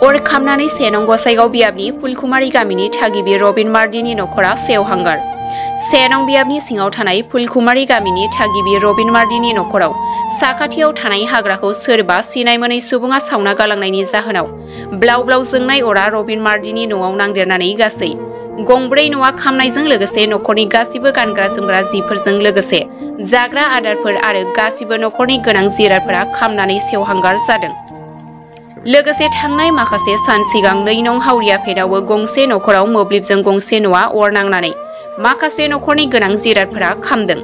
अर खामनानै सेनं गसाइगाव बियाबनि फुलकुमारि गामिनि थागिबि रबिन मार्डिनि नखरा सेवहांगार। सेनं बियाबनि सिङाव थानाय फुलकुमारि गामिनि थागिबि रबिन मार्डिनि नखराव साखाथियाव थानाय हाग्राखौ सोरबा सिनाय मोनै सुबुङा सावना गालांनायनि जाहोनाव ब्लाव ब्लाव जोंनाय अरा रबिन मार्डिनि न'आव नांदेरनानै गासै गंब्रै न'आ खामनायजों लोगोसे नखरनि गासिबो गानग्रा जोमग्रा जिफोरजों लोगोसे जाग्रा आदारफोर आरो गासिबो नखरनि गोनां जिरादफोरा खामनानै सेवहांगार जादों। लोगोसे थांनाय माखासे सान सिगां 2 नं हावरियापेटआवबो गंसे नखराव मोब्लिबजों गंसे न'आ अर नांनानै माखासे नखरनि गोनां जिरादफोरा खामदों।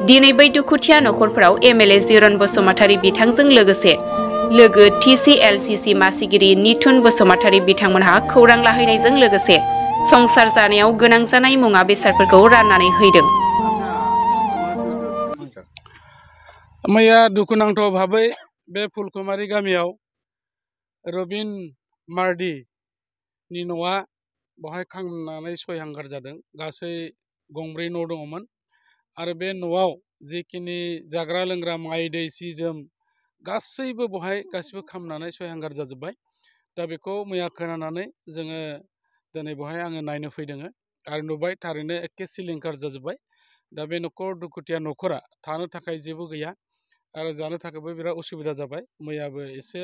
दिनै बै दुखुथिया नखरफोराव एमएलए जिरन बसुमतारी बिथांजों लोगोसे लोगो TCLCC मासिगिरि निथुन बसुमतारी बिथांमोनहा खौरां लाहैनायजों लोगोसे संसार जानायाव गोनां जानाय मुवा बेसादफोरखौ राननानै हैदों। मैया दुखुनांथाव भाबै बे फुलकुमारि गामियाव रबिन मार्डिनि न'आ बहाय खामनानै सयहांगार जादों। गासै गंब्रै न' दङमोन आरो बे न'आव जिखिनि जाग्रा लोंग्रा माइ दै सि जोम गासैबो बहाय गासिबो खामनानै सयहांगार जाजोब्बाय। दा बेखौ मैया खोनानानै जोङो दिनै बहाय आङो नायनो फैदों आरो नुबाय थारैनो एखे सिलिंखार जाजोब्बाय। दा बे दुखुथिया नखरा थानो थाखाय जेबो गैया आरो जानो थाखायबो बिराद उसुबिदा जाबाय। मैयाबो एसे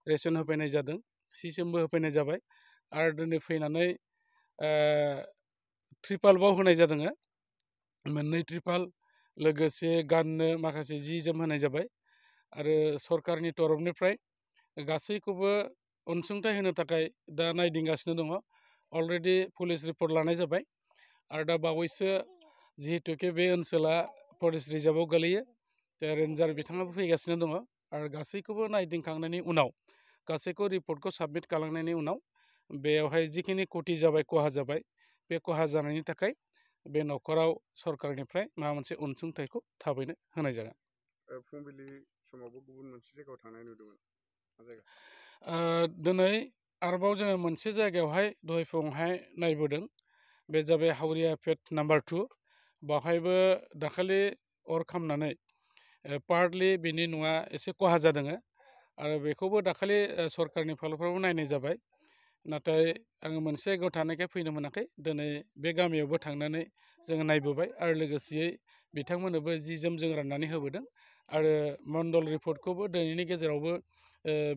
रेसन होफैनाय जादों, सि जोमबो होफैनाय जाबाय आरो दिनै फैनानै ट्रिपालबाव होनाय जादों। मोननै ट्रिपाल लोगोसे गाननो माखासे जि जोम होनाय जाबाय आरो सरकारनि तरफनिफ्राय गासैखौबो अनसुंथाइ होनो थाखाय दा नायदिंगासिनो दङ। अलरेडि पुलिस रिपर्ट लानाय जाबाय आरो दा बावैसो जिहेतुके बे ओनसोला फरेस्ट रिजार्भआव गोलैयो, दा रेन्जार बिथाङाबो फैगासिनो दङ आरो गासैखौबो नायदिंखांनायनि उनाव गासैखौ रिपर्टखौ साबमिट खालामनायनि उनाव बेयावहाय जिखिनि खथि जाबाय, खहा जाबाय, बे खहा जानायनि थाखाय बे नखराव सरकारनिफ्राय माबा मोनसे अनसुंथाइखौ थाबैनो होनाय जागोन। फुंबिलि समावबो गुबुन मोनसे जायगायाव थांनाय नुदोंमोन। दिनै आरोबाव जोङो मोनसे जायगायावहाय दहाय फुङावहाय नायबोदों, बे जाबाय हावरियापेट नाम्बार 2। बावहायबो दाखालि अर खामनानै पार्टलि बिनि न'आ एसे खहा जादों आरो बेखौबो दाखालि सरकारनि फालफ्रावबो नायनाय जाबाय। नाथाय आङो मोनसे जायगायाव थानायखाय फैनो मोनाखै। दिनै बे गामियावबो थांनानै जोङो नायबोबाय आरो लोगोसेयै बिथांमोननोबो जि जोम जों राननानै होबोदों आरो मण्डल रिपर्टखौबो दिनैनि गेजेरावबो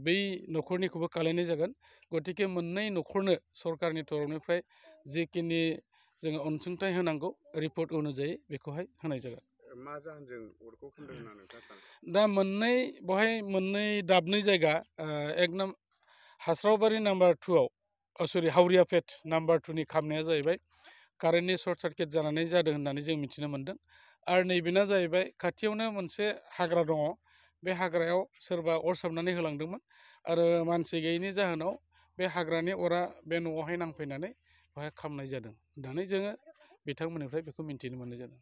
बै नखरनिखौबो खालामनाय जागोन। गतिके मोननै नखरनो सरकारनि तरफनिफ्राय जिखिनि जोङो अनसुंथाइ होनांगौ रिपर्ट अनुजायै बेखौहाय होनाय जागोन। मा जाहोनजों अरखौ खोमदों होनना नोंथाङा सानो? दा बहाय मोननै दाबनै जायगा, हास्रावबारि नाम्बार 2आव हावरियापेट नाम्बार 2नि खामनाया जाहैबाय कारेन्टनि सर्ट सार्किट जानानै जादों होननानै जों मिथिनो मोन्दों आरो नैबेना जाहैबाय खाथियावनो मोनसे हाग्रा दङ। बे हाग्रायाव सोरबा अर सावनानै होलांदोंमोन आरो मानसि गैयैनि जाहोनाव बे हाग्रानि अरा बे न'आवहाय नांफैनानै बेहाय खामनाय जादों होननानै जोङो बिथांमोननिफ्राय बेखौ मिन्थिनो मोननाय जादों।